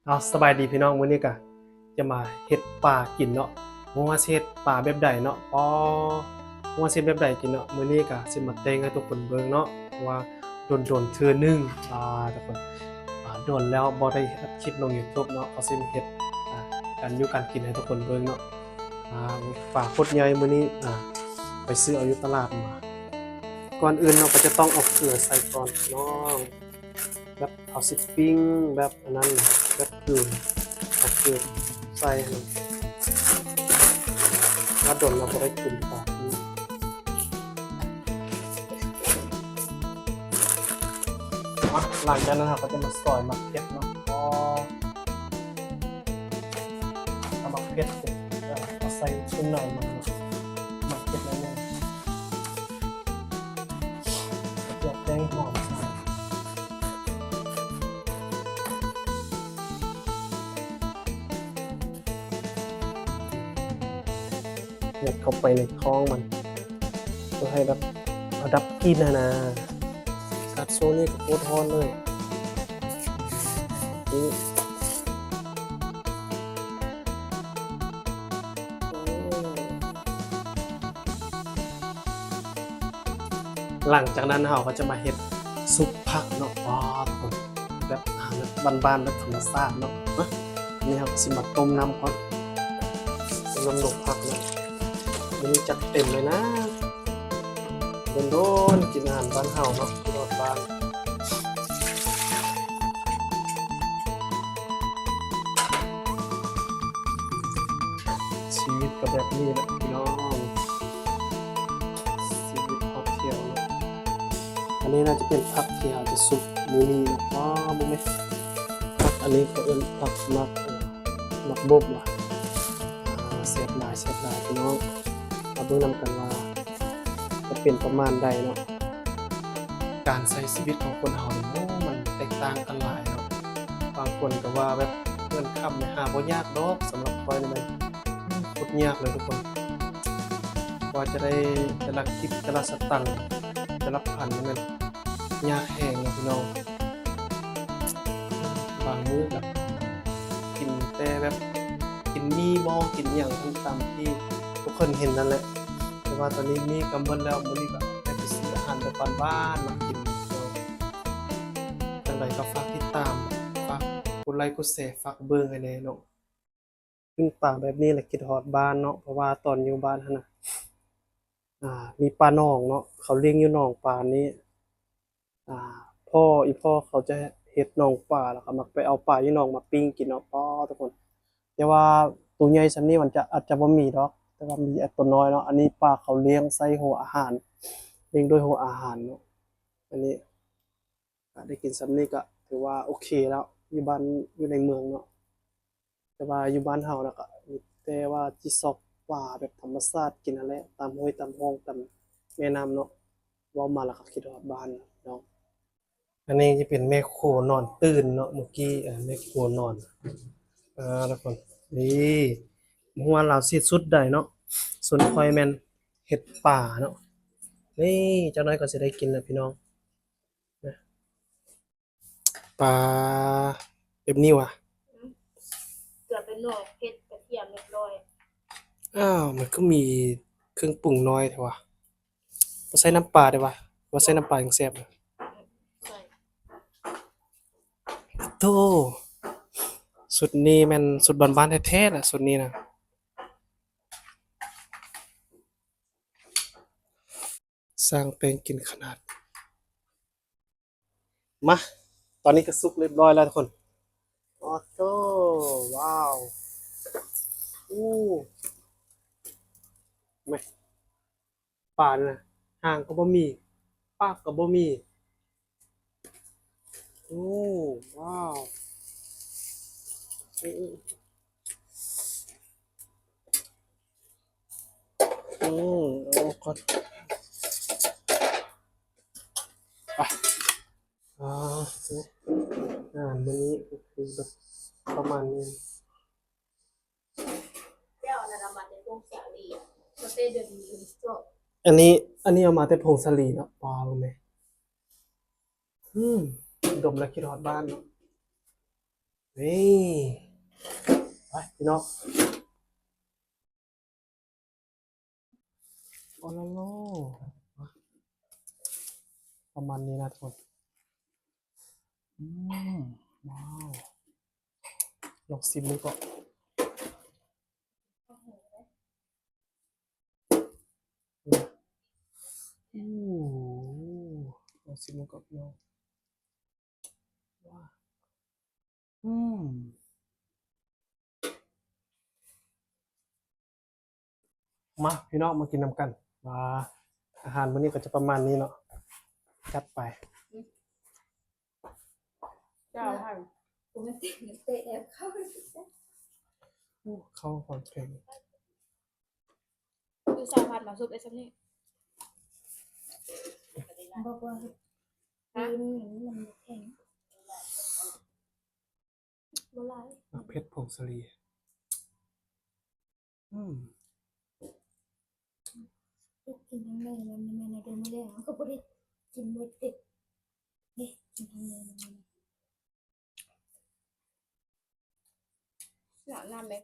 ເອົາ ສະບາຍດີພີ່ນ້ອງ, ມື້ນີ້ກະຈະມາເຮັດປາກິນເນາະ. ບໍ່ຮູ້ວ່າຊິເຮັດປາແບບໃດເນາະ. ອໍ ບໍ່ຮູ້ວ່າຊິເຮັດແບບໃດກິນເນາະ. ມື້ນີ້ກະຊິມາແຕ່ງໃຫ້ທຸກຄົນເບິ່ງເນາະ, ເພາະວ່າດົນໆເທື່ອໜຶ່ງ ອ່າ ທຸກຄົນ ອ່າ ດົນແລ້ວບໍ່ໄດ້ອັດຄລິບລົງຢູທູບເນາະ. ເຮົາຊິມາເຮັດ ອ່າ ການຢູ່ການກິນໃຫ້ທຸກຄົນເບິ່ງເນາະ. ອ່າ ປາໂຄດໃຫຍ່ມື້ນີ້ ອ່າ ໄປຊື້ເອົາຢູ່ຕະຫຼາດມາ. ກ່ອນອື່ນເນາະ ກໍຈະຕ້ອງເອົາເກືອໃສ່ກ່ອນພີ່ນ້ອງ. ແບບເຮົາຊິປີ້ງແບບອັນນັ້ນນະ, ແບບເກືອ ເອົາເກືອໃສ່ຫັ້ນນະ. ຖ້າດົນແລ້ວບໍ່ໄດ້ກິນປາ. ອ່ະ ຫຼັງຈາກນັ້ນເຮົາກໍຈະມາຊອຍໝາກເຜັດເນາະ. ອໍ ເອົາໝາກເຜັດ ເອົາໃສ່ເຄື່ອງໃນມັນເນາະ, ໝາກເຜັດໜ້ອຍໜຶ່ງ. ຢາກແປ້ງຫອມ ຍັດເຂົ້າໄປໃນທ້ອງມັນ ເພື່ອໃຫ້ແບບ ເອົາດັບກິ່ນຫັ້ນນະ. ອາກາດຊ່ວງນີ້ກໍໂຄດຮ້ອນເລີຍ. ນີ້ ຫຼັງຈາກນັ້ນເຮົາກໍຈະມາເຮັດຊຸບຜັກເນາະ. ວ້າວ ທຸກຄົນ ແບບອາຫານແບບບ້ານໆ ແບບທຳມະຊາດເນາະ. ມາ ນີ້ເຮົາກໍຊິມາຕົ້ມນ້ຳກ່ອນ, ຕົ້ມນ້ຳລົງຜັກເນາະ. ມື້ນີ້ຈັດເຕັມເລີຍນະ. ດົນໆກິນອາຫານບ້ານເຮົາເນາະ, ກິນຮອດບ້ານ. ຊີວິດກໍແບບນີ້ແຫຼະພີ່ນ້ອງ, ຊີວິດຮອບທ່ຽວເນາະ. ອັນນີ້ໜ້າຈະເປັນຜັກທີ່ເຮົາຈະຊຸບມື້ນີ້ເນາະ. ວ້າວ ເບິ່ງແມະ, ຜັກອັນນີ້ເຂົາເອີ້ນຜັກໝາກ ໝາກບົບຫວາ. ອ່າ ແຊບຫຼາຍ ແຊບຫຼາຍພີ່ນ້ອງ. ມາເບິ່ງນຳກັນວ່າຈະເປັນປະມານໃດເນາະ. ການໃຊ້ຊີວິດຂອງຄົນເຮົານີ້ ໂອ້ ມັນແຕກຕ່າງກັນຫຼາຍເນາະ. ບາງຄົນກໍວ່າແບບເງິນຄຳນີ້ຫາບໍ່ຍາກດອກ, ສຳລັບຂ້ອຍນີ້ມັນໂຄດຍາກເລີຍທຸກຄົນ. ກວ່າຈະໄດ້ແຕ່ລະກິບ ແຕ່ລະສະຕັງ ແຕ່ລະພັນນີ້ມັນຍາກແຮງເນາະພີ່ນ້ອງ. ບາງມື້ກໍກິນແຕ່ແບບ ກິນໝີ່ບໍ ກິນອີ່ຫຍັງຕາມທີ່ທຸກຄົນເຫັນນັ້ນແຫຼະ. ແຕ່ວ່າຕອນນີ້ໝີ່ກໍໝົດແລ້ວ, ມື້ນີ້ກໍໄດ້ໄປຊື້ອາຫານແບບບ້ານໆມາກິນ. ຈັ່ງໃດກໍຝາກຕິດຕາມ, ຝາກກົດໄລກົດແຊ, ຝາກເບິ່ງໃຫ້ແດ່ເນາະ. ກິນປາແບບນີ້ລະຄິດຮອດບ້ານເນາະ, ເພາະວ່າຕອນຢູ່ບ້ານຫັ້ນນະ ອ່າ ມີປາໜອງເນາະ, ເຂົາລ້ຽງຢູ່ໜອງປານີ້. ອ່າ ພໍ່ ອີ່ພໍ່ເຂົາຈະເຮັດໜອງປາ ແລ້ວກໍມັກໄປເອົາປາຢູ່ໜອງມາປີ້ງກິນເນາະ. ປ້າ ທຸກຄົນ, ແຕ່ວ່າໂຕໃຫຍ່ສ່ຳນີ້ມັນຈະ ອາດຈະບໍ່ມີດອກ, ແຕ່ວ່າມີແຕ່ໂຕນ້ອຍເນາະ. ອັນນີ້ປາເຂົາລ້ຽງໃສ່ຫົວອາຫານ, ລ້ຽງດ້ວຍຫົວອາຫານເນາະ. ອັນນີ້ ກໍໄດ້ກິນສ່ຳນີ້ກໍຖືວ່າໂອເຄແລ້ວ, ຢູ່ບ້ານ ຢູ່ໃນເມືອງເນາະ. ແຕ່ວ່າຢູ່ບ້ານເຮົານະ ກໍມີແຕ່ວ່າຊິຊອກປາແບບທຳມະຊາດກິນຫັ້ນແຫຼະ, ຕາມຫ້ວຍຕາມຮ່ອງຕາມແມ່ນ້ຳເນາະ. ເວົ້າມາແລ້ວກໍຄິດຮອດບ້ານເນາະ. ອັນນີ້ຈະເປັນແມ່ຄົວນອນຕື່ນເນາະ, ມື້ກີ້ ເອີ ແມ່ຄົວນອນ. ເອີ ທຸກຄົນ ນີ້ ບໍ່ຮູ້ວ່າລາວຊິເຮັດສູດໃດເນາະ, ສ່ວນຂ້ອຍແມ່ນເຮັດປາເນາະ. ນີ້ ຈັກໜ້ອຍກໍຊິໄດ້ກິນແລ້ວພີ່ນ້ອງ. ປາແບບນີ້ຫວາ? ອືມ ເກືອເປັນໜໍ່ ເຜັດກະທຽມຮຽບຮ້ອຍ. ອ້າວ ມັນຄືມີເຄື່ອງປຸງໜ້ອຍແທ້ຫວາ? ບໍ່ໃສ່ນ້ຳປາໄດ້ຫວາ? ວ່າໃສ່ນ້ຳປາຈັ່ງແຊບ. ອືມ ໃສ່. ໂທ້ ຊຸດນີ້ແມ່ນຊຸດບ້ານໆແທ້ໆລະ ຊຸດນີ້ນະ. ສ້າງແປງກິນຂະໜາດ. ມາ ຕອນນີ້ກໍສຸກຮຽບຮ້ອຍແລ້ວທຸກຄົນ. ໂອ້ໂຫ ວ້າວ ໂອ້ ແມ່ ປານະ ຫາງກໍບໍ່ມີ ປາກກໍບໍ່ມີ. ໂອ້ ວ້າວ ໂອ້ ໂອ້ ໂອ້ ໂອ້ ໂອ້ ໄປ ອ່າ ອາຫານມື້ນີ້ກໍຄືແບບປະມານນີ້. ອັນນີ້ ອັນນີ້ເອົາມາແຕ່ຜົງສາລີເນາະ. ປາ ເບິ່ງແມະ. ອືມ ດົມແລ້ວຄິດຮອດບ້ານເນາະ. ນີ້ ໄປພີ່ນ້ອງ ໂອລາໂລ ປະມານນີ້ນະທຸກຄົນ. ອືມ ວ້າວ ລອງຊີມເບິ່ງກ່ອນ. ໂອ້ ລອງຊີມເບິ່ງກ່ອນພີ່ນ້ອງ. ວ້າວ ອືມ ມາພີ່ນ້ອງ ມາກິນນຳກັນ. ອ່າ ອາຫານມື້ນີ້ກໍຈະປະມານນີ້ເນາະ. ຈັດໄປ. ເຈົ້າໃຫ້ ໂອ້ ເຂົ້າຫອມແຂງ. ຄືສາພັດມາຊຸບໄດ້ຊ່ຳນີ້ ບອກວ່າ ຮະ ຄືນີ້ມັນແຂງ ບໍ່ຫຼາຍ ໝາກເຜັດຜົງສາລີ. ອືມ ກິນທັງມື້ ແມ່ນ ແມ່ນ ແມ່ນ ເດີ ມື້ແລງເຮົາກໍບໍ່ໄດ້ກິນມື້ເຕັກເດ້ ກິນທັງມື້ ນ້ຳແມ່ນ